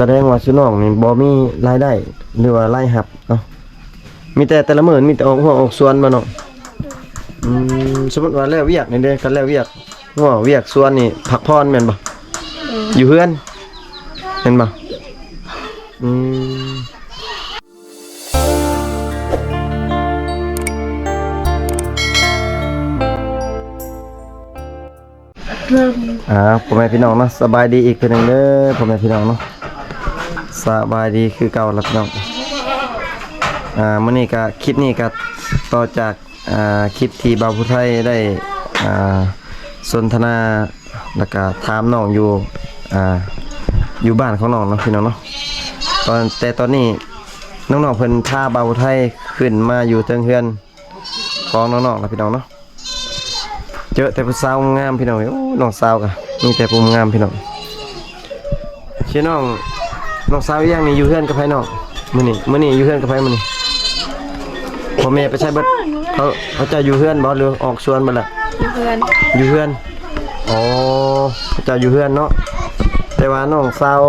ສະແດງວ່າຊຸນ້ອງນີ້ບໍ່ມີລາຍໄດ້ ຫຼືວ່າລາຍຮັບເນາະ? ມີແຕ່ແຕ່ລະມື້ມີແຕ່ອອກຮົ້ວອອກສວນບໍ່ນ້ອງ? ອືມ ສົມມຸດວ່າແລ້ວວຽກນີ້ເດ້ ຄັນແລ້ວວຽກຮົ້ວວຽກສວນນີ້ພັກຜ່ອນແມ່ນບໍ່? ເອີ ຢູ່ເຮືອນແມ່ນບໍ່? ອືມ. ອ່າ ພໍ່ແມ່ພີ່ນ້ອງເນາະ ສະບາຍດີອີກເທື່ອໜຶ່ງເດີພໍ່ແມ່ພີ່ນ້ອງເນາະ ສະບາຍດີຄືເກົ່າລະພີ່ນ້ອງ. ອ່າ ມື້ນີ້ກະ ຄລິບນີ້ກະຕໍ່ຈາກ ອ່າ ຄລິບທີ່ບ່າວຜູ້ໄທໄດ້ ອ່າ ສົນທະນາ ແລ້ວກະຖາມນ້ອງຢູ່ ອ່າ ຢູ່ບ້ານຂອງນ້ອງເນາະພີ່ນ້ອງເນາະ. ຕອນ ແຕ່ຕອນນີ້ນ້ອງໆເພິ່ນພາບ່າວຜູ້ໄທຂຶ້ນມາຢູ່ເທິງເຮືອນ ຂອງນ້ອງໆລະພີ່ນ້ອງເນາະ. ເຈີແຕ່ຜູ້ສາວງາມພີ່ນ້ອງເອີຍ. ໂອ້ ນ້ອງສາວກະມີແຕ່ຜູ້ງາມພີ່ນ້ອງ. ຊື່ນ້ອງ ນ້ອງສາວວຽງນີ້ຢູ່ເຮືອນກັບໃຜນ້ອງ? ມື້ນີ້ ມື້ນີ້ຢູ່ເຮືອນກັບໃຜມື້ນີ້? ພໍ່ແມ່ໄປໃສເບິດ? ເຂົາ ເຂົາເຈົ້າຢູ່ເຮືອນບໍ່ ຫຼືອອກສວນເບິດລະ? ຢູ່ເຮືອນ ຢູ່ເຮືອນ. ອໍ ເຂົາເຈົ້າຢູ່ເຮືອນເນາະ. ແຕ່ວ່ານ້ອງສາວ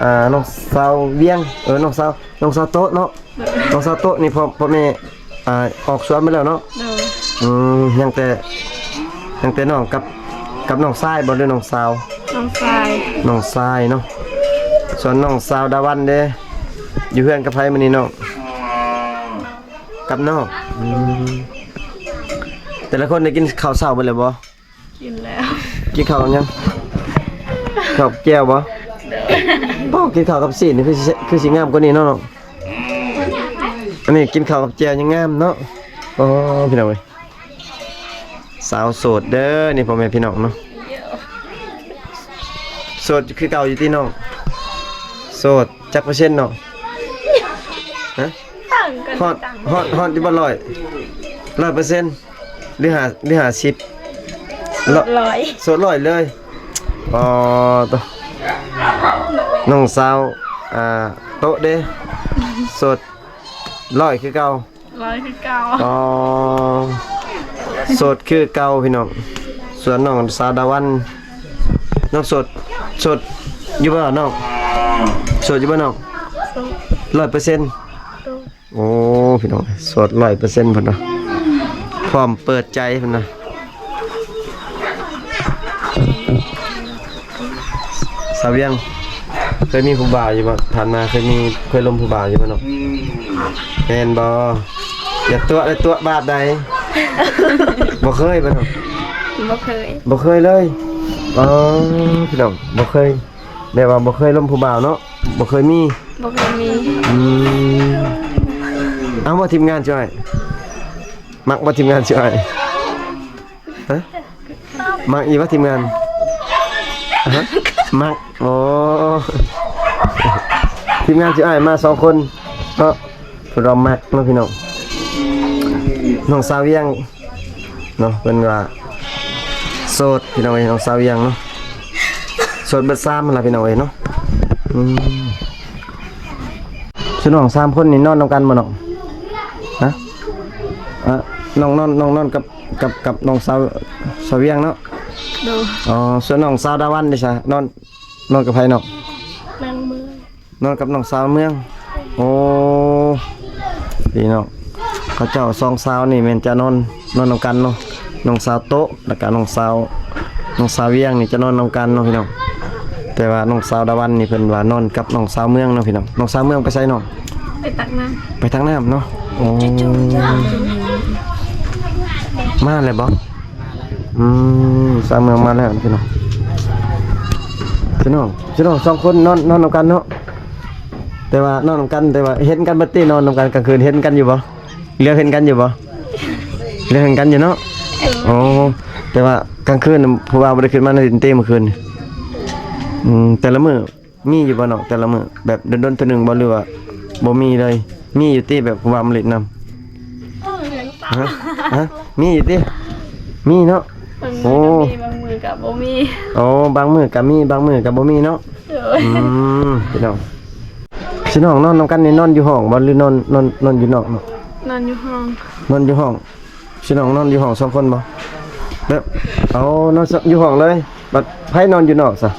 ອ່າ ນ້ອງສາວວຽງ ເອີ ນ້ອງສາວ ນ້ອງສາວໂຕະເນາະ. ນ້ອງສາວໂຕະນີ້ ພໍ່ ພໍ່ແມ່ ອ່າ ອອກສວນໄປແລ້ວເນາະ? ໂດຍ. ອືມ ຍັງແຕ່ ຍັງແຕ່ນ້ອງກັບ ກັບນ້ອງຊາຍບໍ່ ຫຼືນ້ອງສາວ? ນ້ອງຊາຍ ນ້ອງຊາຍເນາະ. ສ່ວນນ້ອງສາວດາວັນເດ້ ຢູ່ເຮືອນກັບໃຜມື້ນີ້ນ້ອງ? ກັບນ້ອງ. ອືມ ແຕ່ລະຄົນໄດ້ກິນເຂົ້າເຊົ້າເບິດແລ້ວບໍ່? ກິນແລ້ວ. ກິນເຂົ້າກັບຫຍັງ? ເຂົ້າແຈ່ວບໍ່? ໂດຍ. ໂອ້ ກິນເຂົ້າກັບຊີ້ນນີ້ຄືຊິ ຄືຊິງາມກວ່ານີ້ເນາະນ້ອງ. ອັນນີ້ກິນເຂົ້າກັບແຈ່ວຍັງງາມເນາະ. ໂອ້ ພີ່ນ້ອງເອີຍ ສາວໂສດເດີນີ້ ພໍ່ແມ່ພີ່ນ້ອງເນາະ. ໂສດຄືເກົ່າຢູ່ຕິນ້ອງ? ໂສດຈັກເປີເຊັນນ້ອງ? ຮະ? ຮອດ ຮອດ ຮອດຢູ່ບໍ່ ຮ້ອຍ ຮ້ອຍເປີເຊັນ ຫຼືຫ້າ ຫຼືຫ້າສິບ? ໂສດຮ້ອຍ ໂສດຮ້ອຍເລີຍ. ອໍ ໂຕ ນ້ອງສາວ ອ່າ ໂຕະເດ້ ໂສດຮ້ອຍຄືເກົ່າ? ຮ້ອຍຄືເກົ່າ. ອໍ ໂສດຄືເກົ່າພີ່ນ້ອງ. ສ່ວນນ້ອງສາວດາວັນ ນ້ອງໂສດ ໂສດຢູ່ບໍ່ນ້ອງ? ໂສດຢູ່ບໍ່ນ້ອງ? ໂສດ ຮ້ອຍເປີເຊັນ. ໂອ້ ພີ່ນ້ອງ ໂສດຮ້ອຍເປີເຊັນເພິ່ນວ່າ ພ້ອມເປີດໃຈເພິ່ນວ່າ. ສາວວຽງ ເຄີຍມີຜູ້ບ່າວຢູ່ບໍ່? ຜ່ານມາເຄີຍມີ ເຄີຍລົມຜູ້ບ່າວຢູ່ບໍ່ນ້ອງ? ແມ່ນບໍ່? ຢ່າຕົວະເດີ ຕົວະບາບໃດ? ບໍ່ເຄີຍບໍ່ນ້ອງ? ບໍ່ເຄີຍ ບໍ່ເຄີຍເລີຍ. ອໍ ພີ່ນ້ອງ ບໍ່ເຄີຍ ແບບວ່າບໍ່ເຄີຍລົມຜູ້ບ່າວເນາະ? ບໍ່ເຄີຍມີ ບໍ່ເຄີຍມີ. ອືມ ເອົາບໍ່ ທີມງານຊ່ວຍ ມັກບໍ່ ທີມງານຊິອ້າຍ? ຮະ? ມັກອີກບໍ່ ທີມງານ? ຮະ? ມັກ. ໂອ້ ທີມງານຊິອ້າຍມາສອງຄົນເນາະ ເພິ່ນວ່າມັກເນາະພີ່ນ້ອງ. ນ້ອງສາວວຽງເນາະ ເພິ່ນວ່າໂສດພີ່ນ້ອງເອີຍ ນ້ອງສາວວຽງເນາະ. ໂສດເບິດສາມຫັ້ນລະພີ່ນ້ອງເອີຍເນາະ. ອືມ ຊຸນ້ອງສາມຄົນນີ້ນອນນຳກັນບໍ່ນ້ອງ? ຮະ? ອ່າ ນ້ອງນອນ ນ້ອງນອນກັບ ກັບ ກັບນ້ອງສາວ ສາວວຽງເນາະ? ໂດຍ. ອໍ ສ່ວນນ້ອງສາວດາວັນເດຊະ ນອນ ນອນກັບໃຜນ້ອງ? ນາງເມືອງ. ນອນກັບນ້ອງສາວເມືອງ. ໂອ້ ດີເນາະ ເຂົາເຈົ້າສອງສາວນີ້ແມ່ນຈະນອນ ນອນນຳກັນເນາະ ນ້ອງສາວໂຕະ ແລ້ວກະນ້ອງສາວ ນ້ອງສາວວຽງນີ້ຈະນອນນຳກັນເນາະພີ່ນ້ອງ. ແຕ່ວ່ານ້ອງສາວດາວັນນີ້ເພິ່ນວ່ານອນກັບນ້ອງສາວເມືອງເນາະພີ່ນ້ອງ. ນ້ອງສາວເມືອງໄປໃສນ້ອງ? ໄປຕັກນ້ຳ. ໄປຕັກນ້ຳເນາະ. ໂອ້ ມາແລ້ວບໍ່? ອືມ ສາວເມືອງມາແລ້ວພີ່ນ້ອງ. ພີ່ນ້ອງ ພີ່ນ້ອງສອງຄົນນອນ ນອນນຳກັນເນາະ. ແຕ່ວ່ານອນນຳກັນ ແຕ່ວ່າເຫັນກັນເບິດຕິ ນອນນຳກັນກາງຄືນ ເຫັນກັນຢູ່ບໍ່? ເຫຼືອເຫັນກັນຢູ່ບໍ່? ເຫຼືອເຫັນກັນຢູ່ເນາະ. ໂອ້ ແຕ່ວ່າກາງຄືນຜູ້ບ່າວບໍ່ໄດ້ຂຶ້ນມານຳຕິເມື່ອຄືນນີ້. ອືມ ແຕ່ລະມື້ມີຢູ່ບໍ່ນ້ອງ ແຕ່ລະມື້ ແບບດົນໆເທື່ອໜຶ່ງບໍ່ ຫຼືວ່າບໍ່ມີເລີຍ? ມີຢູ່ຕິ ແບບຜູ້ບ່າວມາຫຼິ້ນນຳ? ຮະ? ຮະ? ມີຢູ່ຕິ? ມີເນາະ. ໂອ້ ບາງມື້ກະບໍ່ມີ. ໂອ້ ບາງມື້ກະມີ ບາງມື້ກະບໍ່ມີເນາະ. ໂດຍ. ອືມ ພີ່ນ້ອງ ພີ່ນ້ອງນອນນຳກັນນີ້ ນອນຢູ່ຫ້ອງບໍ່ ຫຼືນອນ ນອນ ນອນຢູ່ນອກເນາະ? ນອນຢູ່ຫ້ອງ. ນອນຢູ່ຫ້ອງ. ພີ່ນ້ອງນອນຢູ່ຫ້ອງສອງຄົນບໍ່? ແບບ ເອົາ ນອນຢູ່ຫ້ອງເລີຍ ບັດໃຜນອນຢູ່ນອກຊະ?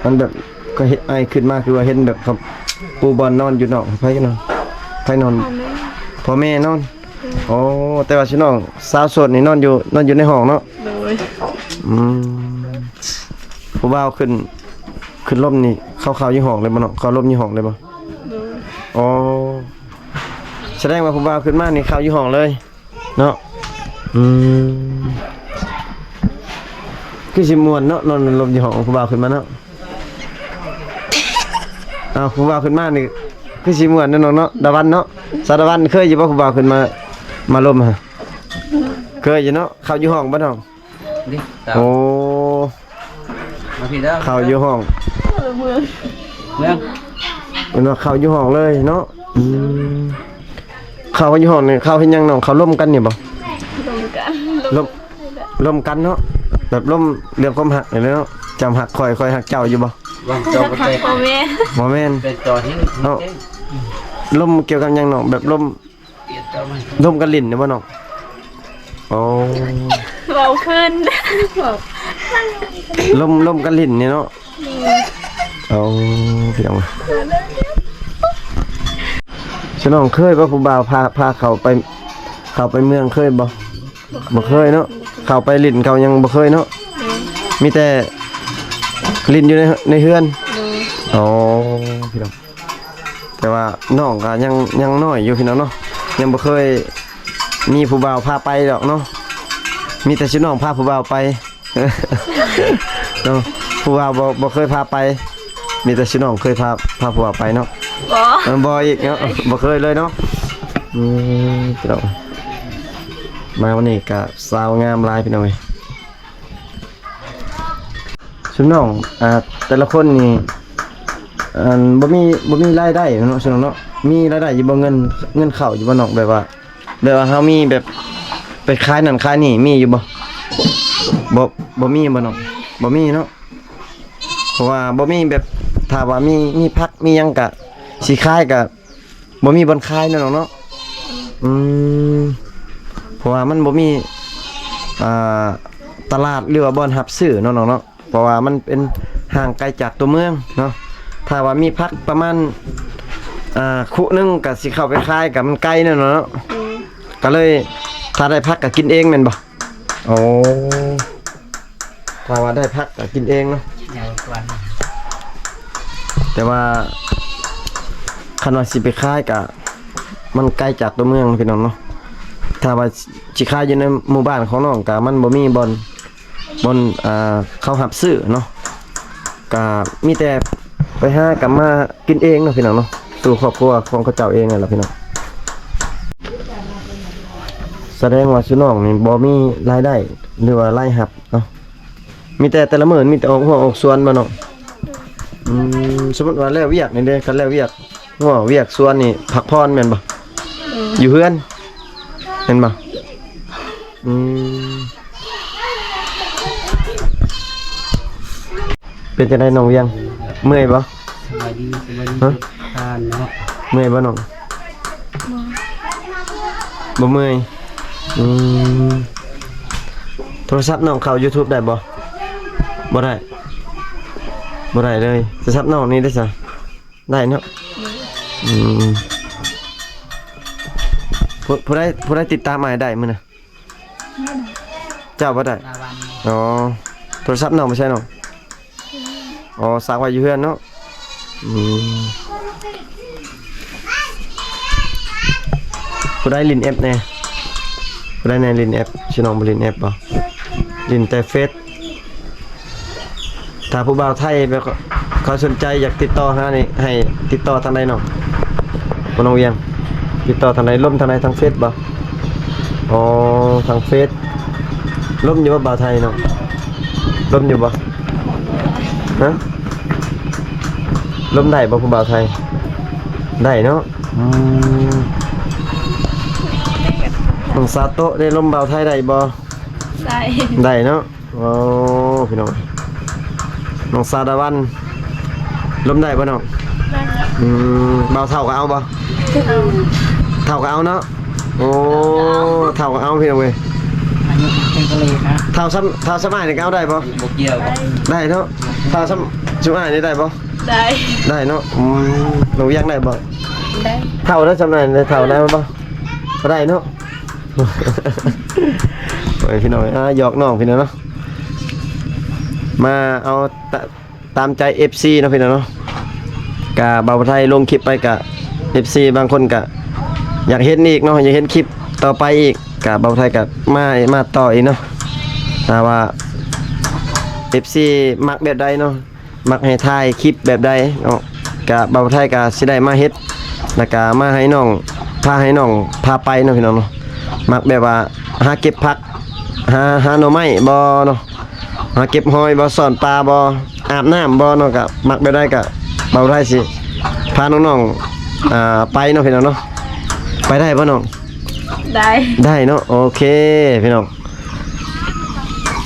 ມັນແບບ ກໍເຫັນ ອ້າຍຂຶ້ນມາຄືວ່າເຫັນແບບເຂົາປູບ່ອນນອນຢູ່ນອກ ໃຜນອນ ໃຜນອນ? ພໍ່ແມ່ ພໍ່ແມ່ນອນ. ໂອ້ ແຕ່ວ່າຊຸມນ້ອງສາວໂສດນີ້ນອນຢູ່ ນອນຢູ່ໃນຫ້ອງເນາະ? ໂດຍ. ອືມ ຜູ້ບ່າວຂຶ້ນ ຂຶ້ນລົມນີ້ ເຂົາ ເຂົ້າຢູ່ຫ້ອງເລີຍບໍ່ເນາະ? ເຂົ້າລົມຢູ່ຫ້ອງເລີຍບໍ່? ໂດຍ. ອໍ ສະແດງວ່າຜູ້ບ່າວຂຶ້ນມານີ້ເຂົ້າຢູ່ຫ້ອງເລີຍເນາະ? ອືມ ຄືຊິມ່ວນເນາະ ນອນລົມຢູ່ຫ້ອງ ຜູ້ບ່າວຂຶ້ນມາເນາະ? ເອົາ ຜູ້ບ່າວຂຶ້ນມານີ້ຄືຊິມ່ວນເນາະ ນ້ອງເນາະ ດາວັນເນາະ? ສາວດາວັນ ເຄີຍຢູ່ບໍ່ຜູ້ບ່າວຂຶ້ນມາ ມາລົມຫັ້ນ? ເຄີຍຢູ່ເນາະ. ເຂົ້າຢູ່ຫ້ອງບໍ່ນ້ອງ? ນີ້ ໂອ້ ມາພີ້ເດີ ເຂົ້າຢູ່ຫ້ອງ ເມືອງ ເພິ່ນວ່າເຂົ້າຢູ່ຫ້ອງເລີຍເນາະ. ອືມ ເຂົ້າຢູ່ຫ້ອງນີ້ ເຂົ້າເຮັດຫຍັງນ້ອງ? ເຂົ້າລົມກັນນີ້ບໍ່? ລົມກັນ ລົມ ລົມກັນເນາະ ແບບລົມເລື່ອງຄວາມຮັກນີ້ແຫຼະເນາະ. ເຈົ້າຮັກຂ້ອຍ ຂ້ອຍຮັກເຈົ້າຢູ່ບໍ່? ວາງເຈົ້າບໍ່ແຕກ ບໍ່ແມ່ນ ບໍ່ແມ່ນ ແຕ່ຈອດນີ້ເນາະ. ລົມກ່ຽວກັບຫຍັງນ້ອງ? ແບບລົມ ລົມກັນຫຼິ້ນນີ້ບໍ່ນ້ອງ? ໂອ້ ເວົ້າຄືນ ລົມ ລົມກັນຫຼິ້ນນີ້ເນາະ. ໂອ້ ພີ່ນ້ອງ ສະໜອງເຄີຍບໍ່ ຜູ້ບ່າວພາ ພາເຂົ້າໄປ ເຂົ້າໄປເມືອງເຄີຍບໍ່? ບໍ່ເຄີຍເນາະ. ເຂົ້າໄປຫຼິ້ນເຂົ້າຫຍັງບໍ່ເຄີຍເນາະ. ມີແຕ່ຫຼິ້ນຢູ່ໃນ ໃນເຮືອນ. ໂອ້ ພີ່ນ້ອງ ແຕ່ວ່ານ້ອງກໍຍັງ ຍັງນ້ອຍຢູ່ພີ່ນ້ອງເນາະ ຍັງບໍ່ເຄີຍມີຜູ້ບ່າວພາໄປດອກເນາະ ມີແຕ່ຊຸມນ້ອງພາຜູ້ບ່າວໄປເນາະ. ຜູ້ບ່າວບໍ່ ບໍ່ເຄີຍພາໄປ ມີແຕ່ຊຸມນ້ອງເຄີຍພາ ພາຜູ້ບ່າວໄປເນາະ. ບໍ່ ເອີ ບໍ່ອີກເນາະ ບໍ່ເຄີຍເລີຍເນາະ. ອືມ ພີ່ນ້ອງ ມາວັນນີ້ກໍສາວງາມຫຼາຍ ພີ່ນ້ອງເອີຍ. ຊຸມນ້ອງ ອ່າ ແຕ່ລະຄົນນີ້ ອັນ ບໍ່ມີ ບໍ່ມີລາຍໄດ້ເນາະ ຊຸມນ້ອງເນາະ. ມີລາຍໄດ້ຢູ່ບໍ່? ເງິນ ເງິນເຂົ້າຢູ່ບໍ່ນ້ອງ? ແບບວ່າ ແບບວ່າເຮົາມີແບບໄປຂາຍນັ້ນຂາຍນີ້ ມີຢູ່ບໍ່? ບໍ່ ບໍ່ມີບໍ່ນ້ອງ? ບໍ່ມີເນາະ ເພາະວ່າບໍ່ມີແບບ ຖ້າວ່າມີ ມີຜັກມີຫຍັງກະຊິຂາຍກະ ບໍ່ມີບ່ອນຂາຍເນາະນ້ອງເນາະ. ອືມ ເພາະວ່າມັນບໍ່ມີ ອ່າ ຕະຫຼາດ ຫຼືວ່າບ່ອນຮັບຊື້ເນາະນ້ອງເນາະ ເພາະວ່າມັນເປັນຫ່າງໄກຈາກຕົວເມືອງເນາະ. ຖ້າວ່າມີຜັກປະມານ ອ່າ ຄຸໜຶ່ງກໍຊິເຂົ້າໄປຂາຍ ກໍມັນໄກເນາະນ້ອງເນາະ. ອືມ ກໍເລີຍ ຖ້າໄດ້ຜັກກໍກິນເອງແມ່ນບໍ່? ໂອ້ ຖ້າວ່າໄດ້ຜັກກໍກິນເອງເນາະ. ແຕ່ວ່າຄັນວ່າຊິໄປຂາຍກະມັນໄກຈາກຕົວເມືອງພີ່ນ້ອງເນາະ. ຖ້າວ່າຊິຂາຍຢູ່ໃນໝູ່ບ້ານຂອງນ້ອງກະມັນບໍ່ມີບ່ອນ ບ່ອນ ອ່າ ເຂົາຮັບຊື້ເນາະ. ກະມີແຕ່ໄປຫາກັບມາກິນເອງເນາະພີ່ນ້ອງເນາະ ສູ່ຄອບຄົວຂອງເຂົາເຈົ້າເອງນັ້ນລະພີ່ນ້ອງ. ສະແດງວ່າຊຸມນ້ອງນີ້ບໍ່ມີລາຍໄດ້ ຫຼືວ່າລາຍຮັບເນາະ ມີແຕ່ແຕ່ລະມື້ມີແຕ່ອອກຮົ້ວອອກສວນບໍ່ນ້ອງ? ອືມ ສົມມຸດວ່າແລ້ວວຽກນີ້ເດ້ ຄັນແລ້ວວຽກຮົ້ວວຽກສວນນີ້ພັກຜ່ອນແມ່ນບໍ່? ເອີ ຢູ່ເຮືອນແມ່ນບໍ່? ອືມ ເປັນຈັ່ງໃດນ້ອງວຽງ ເມື່ອຍບໍ່? ສະບາຍດີ ສະບາຍດີ. ຮະ? ທ່ານເນາະ ເມື່ອຍບໍ່ນ້ອງ? ບໍ່ ບໍ່ເມື່ອຍ. ອືມ ໂທລະສັບນ້ອງເຂົ້າຢູທູບໄດ້ບໍ່? ບໍ່ໄດ້ ບໍ່ໄດ້ເລີຍ. ໂທລະສັບນ້ອງນີ້ໄດ້ຊະ? ໄດ້ເນາະ. ອືມ ຜູ້ ຜູ້ໃດ ຜູ້ໃດຕິດຕາມອ້າຍໄດ້ມື້ນະ? ເຈົ້າບໍ່ໄດ້? ອໍ ໂທລະສັບນ້ອງໄປໃສນ້ອງ? ອໍ ສາກໄວ້ຢູ່ເຮືອນເນາະ. ອືມ ຜູ້ໃດຫຼິ້ນແອັບແດ່? ຜູ້ໃດແດ່ຫຼິ້ນແອັບ? ຊິນ້ອງບໍ່ຫຼິ້ນແອັບບໍ່? ຫຼິ້ນແຕ່ເຟສ. ຖ້າຜູ້ບ່າວໄທແບບເຂົາສົນໃຈຢາກຕິດຕໍ່ຫານີ້ ໃຫ້ຕິດຕໍ່ທາງໃດນ້ອງ? ບໍ່ນ້ອງວຽງ ຕິດຕໍ່ທາງໃດ? ລົມທາງໃດ? ທາງເຟສບໍ່? ອໍ ທາງເຟສ. ລົມຢູ່ບໍ່ບ່າວໄທນ້ອງ? ລົມຢູ່ບໍ່? ຮະ? ລົມໄດ້ບໍ່ຜູ້ບ່າວໄທ? ໄດ້ເນາະ. ອືມ ນ້ອງສາໂຕະໄດ້ລົມບ່າວໄທໄດ້ບໍ່? ໄດ້ ໄດ້ເນາະ. ໂອ້ ພີ່ນ້ອງ ນ້ອງສາວດາວັນ ລົມໄດ້ບໍ່ນ້ອງ? ໄດ້. ອືມ ບ່າວເຖົ້າກໍເອົາບໍ່? ເອົາ. ເຖົ້າກໍເອົາເນາະ. ໂອ້ ເຖົ້າກໍເອົາພີ່ນ້ອງເອີຍ. ອາຍຸເປັນກະເລດນະ. ເຖົ້າຊ່ຳ ເຖົ້າຊ່ຳອ້າຍນີ້ກໍເອົາໄດ້ບໍ່? ບໍ່ກ່ຽວ. ໄດ້ເນາະ. ເຖົ້າຊ່ຳ ຊ່ຳອ້າຍນີ້ໄດ້ບໍ່? ໄດ້ ໄດ້ເນາະ. ອືມ ນ້ອງວຽງໄດ້ບໍ່? ໄດ້. ເທົ່າໄດ້ສ່ຳນັ້ນ ໄດ້ເທົ່າໄດ້ບໍ່? ບໍ່ໄດ້ເນາະ. ໂອ້ຍ ພີ່ນ້ອງ ອ່າ ຫຍອກນ້ອງພີ່ນ້ອງເນາະ ມາເອົາຕະ ຕາມໃຈເອັຟຊີເນາະ ພີ່ນ້ອງເນາະ. ກະບ່າວໄທລົງຄລິບໄປກະ ເອັຟຊີບາງຄົນກະຢາກເຫັນອີກເນາະ ຢາກເຫັນຄລິບຕໍ່ໄປອີກ ກະບ່າວໄທກະມາ ມາຕໍ່ອີກເນາະ. ຖ້າວ່າເອັຟຊີມັກແບບໃດເນາະ ມັກໃຫ້ຖ່າຍຄລິບແບບໃດເນາະ ກະບ່າວໄທກະຊິໄດ້ມາເຮັດ ແລ້ວກະມາໃຫ້ນ້ອງ ພາໃຫ້ນ້ອງພາໄປເນາະ ພີ່ນ້ອງເນາະ. ມັກແບບວ່າຫາເກັບຜັກ ຫາ ຫາໜໍ່ໄມ້ບໍ່ເນາະ ຫາເກັບຫອຍບໍ່ ຊ້ອນປາບໍ່ ອາບນ້ຳບໍ່ເນາະ. ກະມັກແບບໃດກະບ່າວໄທຊິພານ້ອງໆ ອ່າ ໄປເນາະ ພີ່ນ້ອງເນາະ. ໄປໄດ້ບໍ່ນ້ອງ? ໄດ້ ໄດ້ເນາະ. ໂອເຄພີ່ນ້ອງ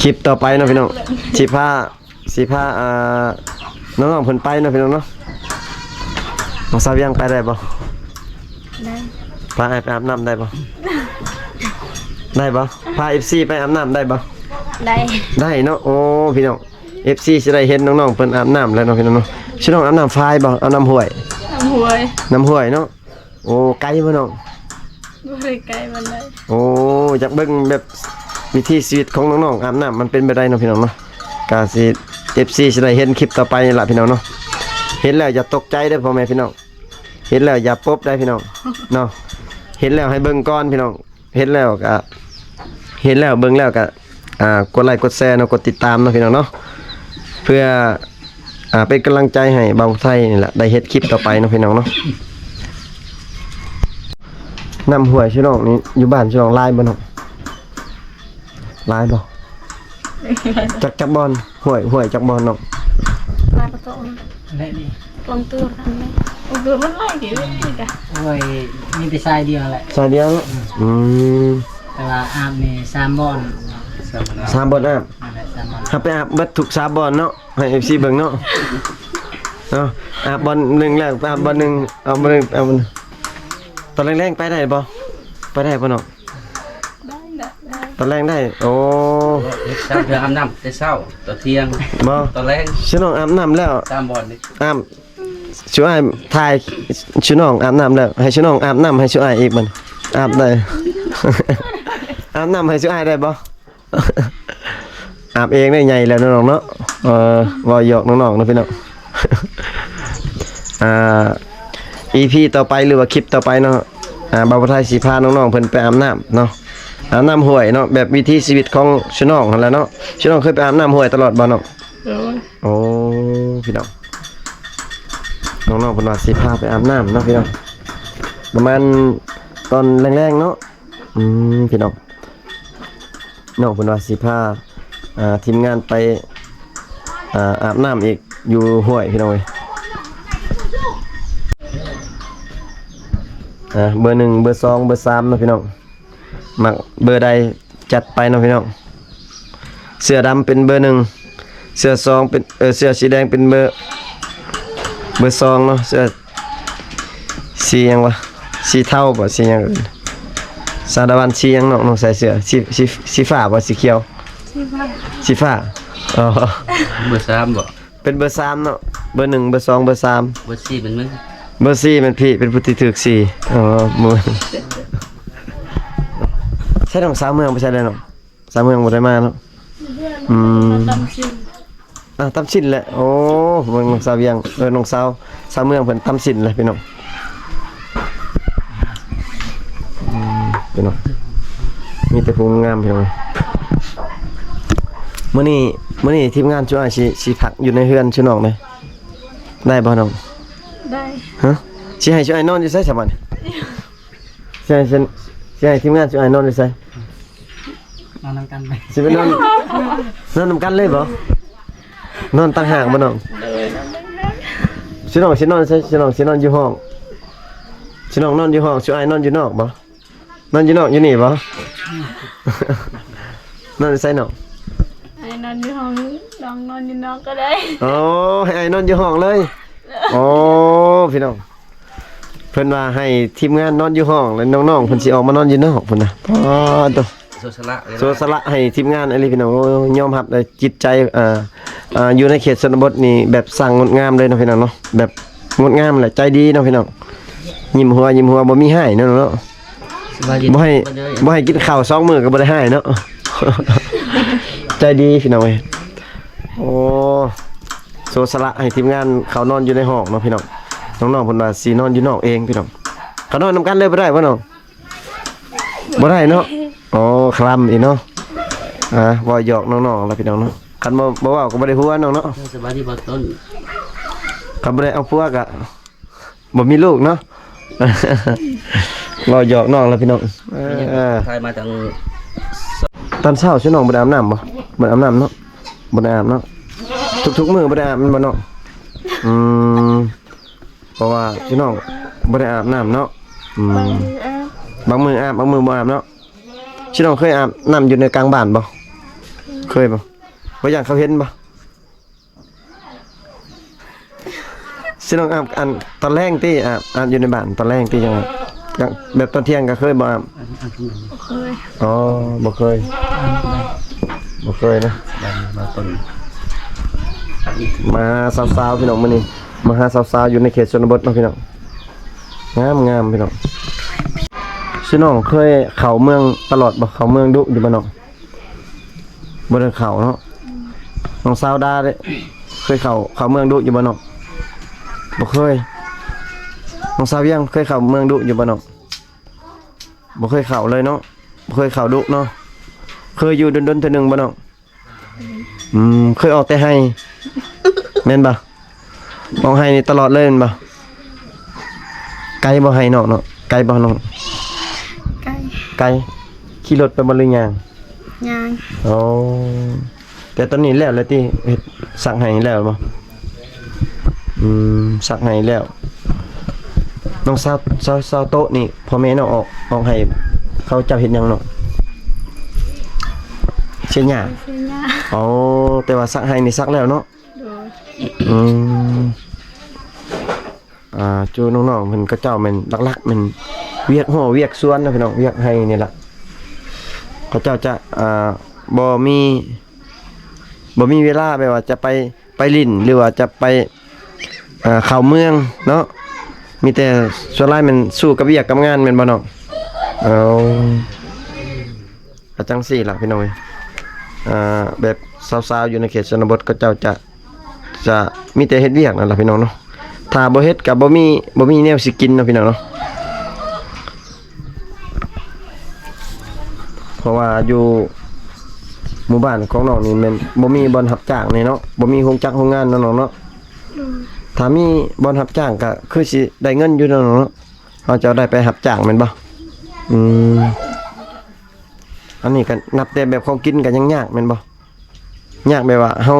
ຄລິບຕໍ່ໄປເນາະ ພີ່ນ້ອງ ຊິພາ ຊິພາ ອ່າ ນ້ອງໆເພິ່ນໄປເນາະ ພີ່ນ້ອງເນາະ. ນ້ອງສາວວຽງໄປໄດ້ບໍ່? ໄດ້. ພາອ້າຍໄປອາບນ້ຳໄດ້ບໍ່? ໄດ້ບໍ່? ພາເອັຟຊີໄປອາບນ້ຳໄດ້ບໍ່? ໄດ້ ໄດ້ເນາະ. ໂອ້ ພີ່ນ້ອງ ເອັຟຊີຊິໄດ້ເຫັນນ້ອງໆເພິ່ນອາບນ້ຳແລ້ວເນາະ ພີ່ນ້ອງເນາະ. ຊິນ້ອງອາບນ້ຳຝາຍບໍ່? ອາບນ້ຳຫ້ວຍ? ນ້ຳຫ້ວຍ ນ້ຳຫ້ວຍເນາະ. ໂອ້ ໄກບໍ່ນ້ອງ? ບໍ່ໄດ້ໄກປານໃດ. ໂອ້ ຢາກເບິ່ງແບບວິຖີຊີວິດຂອງນ້ອງໆອາບນ້ຳມັນເປັນແບບໃດເນາະ ພີ່ນ້ອງເນາະ. ກະຊິ ເອັຟຊີຊິໄດ້ເຫັນຄລິບຕໍ່ໄປນີ້ລະ ພີ່ນ້ອງເນາະ. ເຫັນແລ້ວຢ່າຕົກໃຈເດີພໍ່ແມ່ພີ່ນ້ອງ ເຫັນແລ້ວຢ່າປົບໄດ໋ພີ່ນ້ອງເນາະ. ເຫັນແລ້ວໃຫ້ເບິ່ງກ່ອນພີ່ນ້ອງ ເຫັນແລ້ວກະ ເຫັນແລ້ວເບິ່ງແລ້ວກະ ອ່າ ກົດໄລກົດແຊເນາະ ກົດຕິດຕາມເນາະ ພີ່ນ້ອງເນາະ ເພື່ອ ອ່າ ເປັນກຳລັງໃຈໃຫ້ບ່າວໄທນີ້ແຫຼະ ໄດ້ເຮັດຄລິບຕໍ່ໄປເນາະ ພີ່ນ້ອງເນາະ. ນ້ຳຫ້ວຍຊຸນ້ອງນີ້ ຢູ່ບ້ານຊຸນ້ອງຫຼາຍບໍ່ນ້ອງ? ຫຼາຍບໍ່? ຈັກ ຈັກບ່ອນ? ຫ້ວຍ ຫ້ວຍຈັກບ່ອນນ້ອງ? ຫຼາຍປະຕູ ແລະນີ້ ກອງຕູນ ກອງຕູນມັນຫຼາຍຕິ ໂອ້ຍ ມີແຕ່ສາຍດຽວແຫຼະ ສາຍດຽວເນາະ. ອືມ ອືມ ແຕ່ວ່າອາບນີ້ສາມບ່ອນ ສາມບ່ອນອາບ ນັ້ນແຫຼະ ສາມບ່ອນ ເຮົາໄປອາບເບິດທຸກສາມບ່ອນເນາະ ໃຫ້ເອັຟຊີເບິ່ງເນາະ ເນາະ. ອາບບ່ອນໜຶ່ງແລ້ວໄປອາບບ່ອນໜຶ່ງ ອາບບ່ອນໜຶ່ງ ອາບບ່ອນໜຶ່ງ. ຕອນແລງໆໄປໄດ້ບໍ່? ໄປໄດ້ບໍ່ນ້ອງ? ໄດ້ ໄດ້ ໄດ້ ຕອນແລງໄດ້. ໂອ້ ເຮັດຊາວເທື່ອອາບນ້ຳແຕ່ເຊົ້າ ຕອນທ່ຽງ ບໍ່? ຕອນແລງ ຊຸນ້ອງອາບນ້ຳແລ້ວ ສາມບ່ອນນີ້ ອາບ ຊຸອ້າຍຖ່າຍ ຊຸນ້ອງອາບນ້ຳແລ້ວ ໃຫ້ຊຸນ້ອງອາບນ້ຳໃຫ້ຊຸອ້າຍອີກບັດ ອາບໄດ້ ອາບນ້ຳໃຫ້ຊຸອ້າຍໄດ້ບໍ່? ອາບເອງໄດ້ໃຫຍ່ແລ້ວເນາະນ້ອງເນາະ. ເອີ ເວົ້າຫຍອກນ້ອງໆເນາະພີ່ນ້ອງ. ອ່າ ອີພີຕໍ່ໄປ ຫຼືວ່າຄລິບຕໍ່ໄປເນາະ ອ່າ ບ່າວໄທຊິພານ້ອງໆເພິ່ນໄປອາບນ້ຳເນາະ ອາບນ້ຳຫ້ວຍເນາະ ແບບວິຖີຊີວິດຂອງຊຸນ້ອງຫັ້ນແຫຼະເນາະ. ຊຸນ້ອງເຄີຍໄປອາບນ້ຳຫ້ວຍຕະຫຼອດບໍ່ນ້ອງ? ໂດຍ. ໂອ້ ພີ່ນ້ອງ ນ້ອງໆເພິ່ນວ່າຊິພາໄປອາບນ້ຳເນາະພີ່ນ້ອງ ປະມານຕອນແລງໆເນາະ. ອືມ ພີ່ນ້ອງ ນ້ອງເພິ່ນວ່າຊິພາ ອ່າ ທີມງານໄປ ອ່າ ອາບນ້ຳອີກຢູ່ຫ້ວຍ ພີ່ນ້ອງເອີຍ. ອ່າ ເບີໜຶ່ງ ເບີສອງ ເບີສາມເນາະພີ່ນ້ອງ ມັກເບີໃດຈັດໄປເນາະພີ່ນ້ອງ. ເສື້ອດຳເປັນເບີໜຶ່ງ ເສື້ອສອງເປັນ ເອີ ເສື້ອສີແດງເປັນເບີ ເບີສອງເນາະ. ເສື້ອ ສີຫຍັງວະ? ສີເທົາບໍ່? ສີຫຍັງເອີ້ນ? ສາລະວັນ ສີຫຍັງນ້ອງ? ນ້ອງໃສ່ເສື້ອສີ ສີ ສີຟ້າບໍ່? ສີຂຽວ? ສີຟ້າ ສີຟ້າ. ອໍ ເບີສາມບໍ່? ເປັນເບີສາມເນາະ. ເບີໜຶ່ງ ເບີສອງ ເບີສາມ ເບີສີ່ເປັນມຶງ. ເບີສີ່ແມ່ນພີ່ ເປັນຜູ້ທີ່ຖືກສີ່. ອໍ ໃຊ່ນ້ອງສາວເມືອງໄປໃສແລ້ວນ້ອງ? ສາວເມືອງບໍ່ໄດ້ມາເນາະ. ອືມ ຕຳຊິ້ນ ອ່າ ຕຳຊິ້ນແຫຼະ. ໂອ້ ເບິ່ງນ້ອງສາວວຽງ ເອີ ນ້ອງສາວ ສາວເມືອງເພິ່ນຕຳຊິ້ນແຫຼະພີ່ນ້ອງ. ອືມ ພີ່ນ້ອງ ມີແຕ່ຜູ້ງາມພີ່ນ້ອງ. ມື້ນີ້ ມື້ນີ້ທີມງານຊຸອ້າຍຊິ ຊິພັກຢູ່ໃນເຮືອນຊຸນ້ອງເດ້ ໄດ້ບໍ່ນ້ອງ? ໄດ້. ຮະ ຊິໃຫ້ຊຸອ້າຍນອນຢູ່ໃສຊະບັດນີ້? ຊິໃຫ້ ຊິໃຫ້ທີມງານຊຸອ້າຍນອນຢູ່ໃສ? ນອນນຳກັນໄປ. ຊິໄປນອນ ນອນນຳກັນເລີຍບໍ່? ນອນຕ່າງຫາກບໍ່ນ້ອງ? ໂດຍ. ຊຸນ້ອງຊິນອນໃສ? ຊຸນ້ອງຊິນອນຢູ່ຫ້ອງ? ຊຸນ້ອງນອນຢູ່ຫ້ອງ ຊຸອ້າຍນອນຢູ່ນອກບໍ່? ນອນຢູ່ນອກຢູ່ນີ້ບໍ່? ນອນໃສນ້ອງ? ອ້າຍນອນຢູ່ຫ້ອງ ນ້ອງນອນຢູ່ນອກກໍໄດ້. ໂອ້ ໃຫ້ອ້າຍນອນຢູ່ຫ້ອງເລີຍ. ໂອ້ ພີ່ນ້ອງ ເພິ່ນວ່າໃຫ້ທີມງານນອນຢູ່ຫ້ອງ ແລ້ວນ້ອງໆເພິ່ນຊິອອກມານອນຢູ່ນອກພຸ້ນນະ. ອໍ ໂຕ ສະຫຼະ ໂສສະຫຼະໃຫ້ທີມງານອີ່ຫຼີພີ່ນ້ອງ. ໂອ້ ຍອມຮັບເລີຍ ຈິດໃຈ ອ່າ ອ່າ ຢູ່ໃນເຂດຊົນນະບົດນີ້ແບບຊ່າງງົດງາມເລີຍເນາະພີ່ນ້ອງເນາະ ແບບງົດງາມ ແລະ ໃຈດີເນາະພີ່ນ້ອງ. ຍິ້ມຫົວ ຍິ້ມຫົວ ບໍ່ມີຮ້າຍເນາະ ເນາະ. ສະບາຍດີ ບໍ່ໃຫ້ ສະບາຍດີ ບໍ່ໃຫ້ກິນເຂົ້າສອງມື້ກໍບໍ່ໄດ້ຮ້າຍເນາະ. ໃຈດີພີ່ນ້ອງເອີຍ. ໂອ້ ໂສສະຫຼະໃຫ້ທີມງານເຂົານອນຢູ່ໃນຫ້ອງເນາະພີ່ນ້ອງ. ນ້ອງໆເພິ່ນວ່າຊິນອນຢູ່ນອກເອງພີ່ນ້ອງ. ເຂົານອນນຳກັນເລີຍບໍ່ໄດ້ບໍ່ນ້ອງ? ບໍ່ໄດ້ເນາະ. ອໍ ຄລຳອີກເນາະ. ອ່າ ເວົ້າຫຍອກນ້ອງໆລະພີ່ນ້ອງເນາະ. ຄັນບໍ່ ບໍ່ເວົ້າກໍບໍ່ໄດ້ຫົວນ້ອງເນາະ. ສະບາຍດີບ່າວຕົ້ນ. ຄັນບໍ່ໄດ້ເອົາຜົວກະ ບໍ່ມີລູກເນາະ. ເວົ້າຫຍອກນ້ອງລະພີ່ນ້ອງ. ເອີ ຖ່າຍມາຕັ້ງ ຕອນເຊົ້າຊິນ້ອງບໍ່ໄດ້ອາບນ້ຳບໍ່? ບໍ່ໄດ້ອາບນ້ຳເນາະ. ບໍ່ໄດ້ອາບເນາະ. ທຸກໆມື້ບໍ່ໄດ້ອາບແມ່ນບໍ່ນ້ອງ? ອືມ ເພາະວ່າຊິນ້ອງບໍ່ໄດ້ອາບນ້ຳເນາະ. ອືມ ບາງມື້ອາບ ບາງມື້ອາບ ບາງມື້ບໍ່ອາບເນາະ. ຊິນ້ອງເຄີຍອາບນ້ຳຢູ່ໃນກາງບ້ານບໍ່? ເຄີຍບໍ່? ບໍ່ຢ້ານເຂົາເຫັນບໍ່? ຊິນ້ອງອາບ ອັນ ຕອນແລງຕິ ອາບ ອາບຢູ່ໃນບ້ານຕອນແລງຕິ ຈັ່ງວ່າ ກະແບບຕອນທ່ຽງກໍເຄີຍບໍ່ອາບ? ບໍ່ເຄີຍ. ອໍ ບໍ່ເຄີຍ ອາບບໍ່ໄດ້ ບໍ່ເຄີຍນະ. ມາຕົ້ນ ມາຫາສາວໆ ພີ່ນ້ອງ ມື້ນີ້ມາຫາສາວໆ ຢູ່ໃນເຂດຊົນນະບົດເນາະພີ່ນ້ອງ. ງາມໆ ພີ່ນ້ອງ. ຊິນ້ອງເຄີຍເຂົ້າເມືອງຕະຫຼອດບໍ່? ເຂົ້າເມືອງດຸຢູ່ບໍ່ນ້ອງ? ບໍ່ໄດ້ເຂົ້າເນາະ. ນ້ອງສາວດາເດ້ ເຄີຍເຂົ້າ ເຂົ້າເມືອງດຸຢູ່ບໍ່ນ້ອງ? ບໍ່ເຄີຍ. ນ້ອງສາວວຽງເຄີຍເຂົ້າເມືອງດຸຢູ່ບໍ່ນ້ອງ? ບໍ່ເຄີຍເຂົ້າເລີຍເນາະ. ບໍ່ເຄີຍເຂົ້າດຸເນາະ. ເຄີຍຢູ່ດົນໆເທື່ອໜຶ່ງບໍ່ນ້ອງ? ອືມ ເຄີຍອອກແຕ່ໄຮ່ແມ່ນບໍ່? ອອກໄຮ່ນີ້ຕະຫຼອດເລີຍແມ່ນບໍ່? ໄກບໍ່ໄຮ່ນ້ອງເນາະ? ໄກບໍ່ນ້ອງ? ໄກ ໄກ. ຂີ່ລົດໄປບໍ່ ຫຼືຍ່າງ? ຍ່າງ. ໂອ້ ແຕ່ຕອນນີ້ແລ້ວແລ້ວຕິ? ເຮັດ ສັກໄຮ່ແລ້ວບໍ່? ອືມ ສັກໄຮ່ແລ້ວ. ນ້ອງສາວ ສາວ ສາວໂຕະນີ້ ພໍ່ແມ່ນ້ອງອອກ ອອກໄຮ່ ເຂົາເຈົ້າເຮັດຫຍັງນ້ອງ? ເສຍຫຍ້າ. ເສຍຫຍ້າ. ອໍ ແຕ່ວ່າສັກໄຮ່ນີ້ສັກແລ້ວເນາະ? ໂດຍ. ອືມ ອ່າ ຈູນ້ອງໆເພິ່ນ ເຂົາເຈົ້າແມ່ນຫຼັກໆແມ່ນວຽກຮົ້ວວຽກສວນນະພີ່ນ້ອງ ວຽກໄຮ່ນີ້ລະ. ເຂົາເຈົ້າຈະ ອ່າ ບໍ່ມີ ບໍ່ມີເວລາແບບວ່າຈະໄປ ໄປຫຼິ້ນ ຫຼືວ່າຈະໄປ ເຂົ້າເມືອງເນາະ. ມີແຕ່ສ່ວນຫຼາຍແມ່ນສູ້ກັບວຽກກັບງານແມ່ນບໍ່ນ້ອງ? ເອົາ ກໍຈັ່ງຊີ້ລະພີ່ນ້ອງເອີຍ. ອ່າ ແບບຊາວໆຢູ່ໃນເຂດຊົນນະບົດ ເຂົາເຈົ້າຈະ ຈະມີແຕ່ເຮັດວຽກນັ້ນລະພີ່ນ້ອງເນາະ. ຖ້າບໍ່ເຮັດກໍບໍ່ມີ ບໍ່ມີແນວຊິກິນເນາະພີ່ນ້ອງເນາະ. ເພາະວ່າຢູ່ໝູ່ບ້ານຂອງນ້ອງນີ້ແມ່ນບໍ່ມີບ່ອນຮັບຈ້າງນີ້ເນາະ, ບໍ່ມີໂຮງຈັກໂຮງງານເນາະນ້ອງເນາະ. ໂດຍ. ຖ້າມີບ່ອນຮັບຈ້າງກໍຄືຊິໄດ້ເງິນຢູ່ເນາະນ້ອງເນາະ, ເຮົາຈະໄດ້ໄປຮັບຈ້າງແມ່ນບໍ່? ອືມ. ອັນນີ້ກໍນັບແຕ່ແບບຂອງກິນກໍຍັງຍາກແມ່ນບໍ່? ຍາກແບບວ່າເຮົາ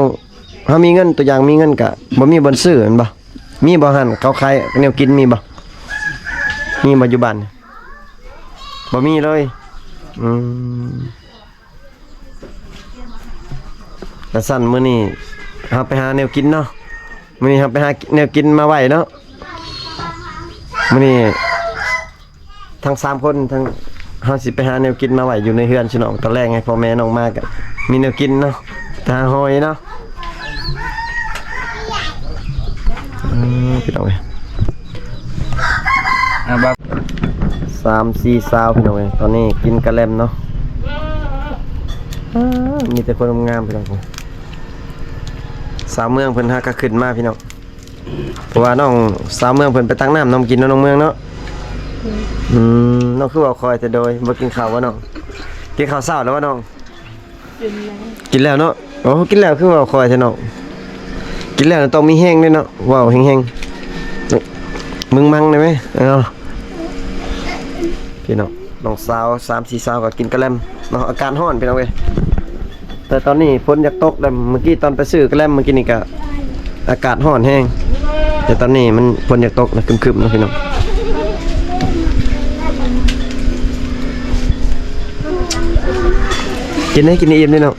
ເຮົາມີເງິນ, ຕົວຢ່າງມີເງິນກະບໍ່ມີບ່ອນຊື້ແມ່ນບໍ່? ມີບໍ່ ຮ້ານເຂົາຂາຍແນວກິນມີບໍ່? ມີບໍ່ຢູ່ບ້ານ? ບໍ່ມີເລີຍ. ອືມ. ກະຊັ້ນມື້ນີ້ເຮົາໄປຫາແນວກິນເນາະ, ມື້ນີ້ເຮົາໄປຫາແນວກິນມາໄວ້ເນາະ. ມື້ນີ້ ທັງສາມຄົນ ທັງ ເຮົາຊິໄປຫາແນວກິນມາໄວ້ຢູ່ໃນເຮືອນຊະນ້ອງ, ຕອນແລງໃຫ້ພໍ່ແມ່ນ້ອງມາກະມີແນວກິນເນາະ, ໄປຫາຫອຍເນາະ. ເອີ ພີ່ນ້ອງເອີຍ ສາມສີ່ສາວ ພີ່ນ້ອງເອີຍ, ຕອນນີ້ກິນກະແລັມເນາະ. ເອີ ມີແຕ່ຄົນງາມໆ ພີ່ນ້ອງ. ສາວເມືອງເພິ່ນຫາກະຂຶ້ນມາ ພີ່ນ້ອງ. ເພາະວ່ານ້ອງສາວເມືອງເພິ່ນໄປຕັກນ້ຳນຳກິນເນາະ ນ້ອງເມືອງເນາະ. ອືມ. ອືມ ນ້ອງຄືເວົ້າຄ່ອຍແທ້ໂດຍ, ບໍ່ກິນເຂົ້າບໍ່ນ້ອງ? ກິນເຂົ້າເຊົ້າແລ້ວບໍ່ນ້ອງ? ກິນແລ້ວ ກິນແລ້ວເນາະ. ໂອ້ ກິນແລ້ວຄືເວົ້າຄ່ອຍແທ້ນ້ອງ, ກິນແລ້ວຕ້ອງມີແຮງເດ້ເນາະ, ເວົ້າແຮງໆ ມຶງມັງໄດ້ໄໝ? ເອົາ ພີ່ນ້ອງ. ນ້ອງສາວສາມສີ່ສາວກໍກິນກະແລັມເນາະ, ອາກາດຮ້ອນ ພີ່ນ້ອງເອີຍ. ແຕ່ຕອນນີ້ຝົນຢາກຕົກແລ້ວ, ເມື່ອກີ້ຕອນໄປຊື້ກະແລັມເມື່ອກີ້ນີ້ກໍອາກາດຮ້ອນແຮງ, ແຕ່ຕອນນີ້ມັນ ຝົນຢາກຕົກແລ້ວ ຄຶ້ມໆ ເນາະ ພີ່ນ້ອງ. ກິນໃຫ້ກິນອີ່ມເດ້ນ້ອງ,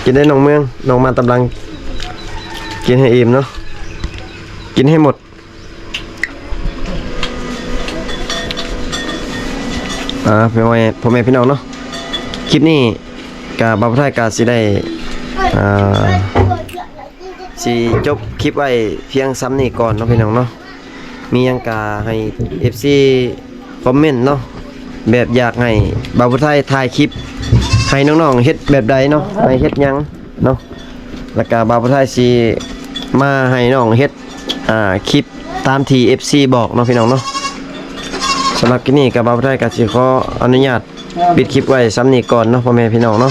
ກິນໄດ້ນ້ອງເມືອງ, ນ້ອງມາຕາມຫຼັງ. ກິນໃຫ້ອີ່ມເນາະ, ກິນໃຫ້ໝົດ. ອ່າ ພໍ່ແມ່ ພໍ່ແມ່ພີ່ນ້ອງເນາະ ຄລິບນີ້ກະບ່າວຜູ້ໄທກະຊິໄດ້ ອ່າ ຊິຈົບຄລິບໄວ້ພຽງສ່ຳນີ້ກ່ອນເນາະພີ່ນ້ອງເນາະ. ມີຫຍັງກະໃຫ້ເອັຟຊີຄອມເມັນເນາະ ແບບຢາກໃຫ້ບ່າວຜູ້ໄທຖ່າຍຄລິບໃຫ້ນ້ອງໆເຮັດແບບໃດເນາະ ໃຫ້ເຮັດຫຍັງເນາະ ແລ້ວກະບ່າວຜູ້ໄທຊິມາໃຫ້ນ້ອງເຮັດ ອ່າ ຄລິບຕາມທີ່ເອັຟຊີບອກເນາະພີ່ນ້ອງເນາະ. ສຳລັບຄລິບນີ້ກະບ່າວຜູ້ໄທກະຊິຂໍອະນຸຍາດປິດຄລິບໄວ້ສ່ຳນີ້ກ່ອນເນາະ ພໍ່ແມ່ພີ່ນ້ອງເນາະ.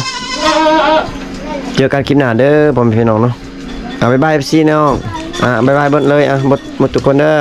ເຈີກັນຄລິບໜ້າເດີພໍ່ແມ່ພີ່ນ້ອງເນາະ. ອ່າ ບາຍບາຍເອັຟຊີນ້ອງ ອ່າ ບາຍບາຍເບິດເລີຍ ອ່າ ເບິດ ເບິດທຸກຄົນເດີ.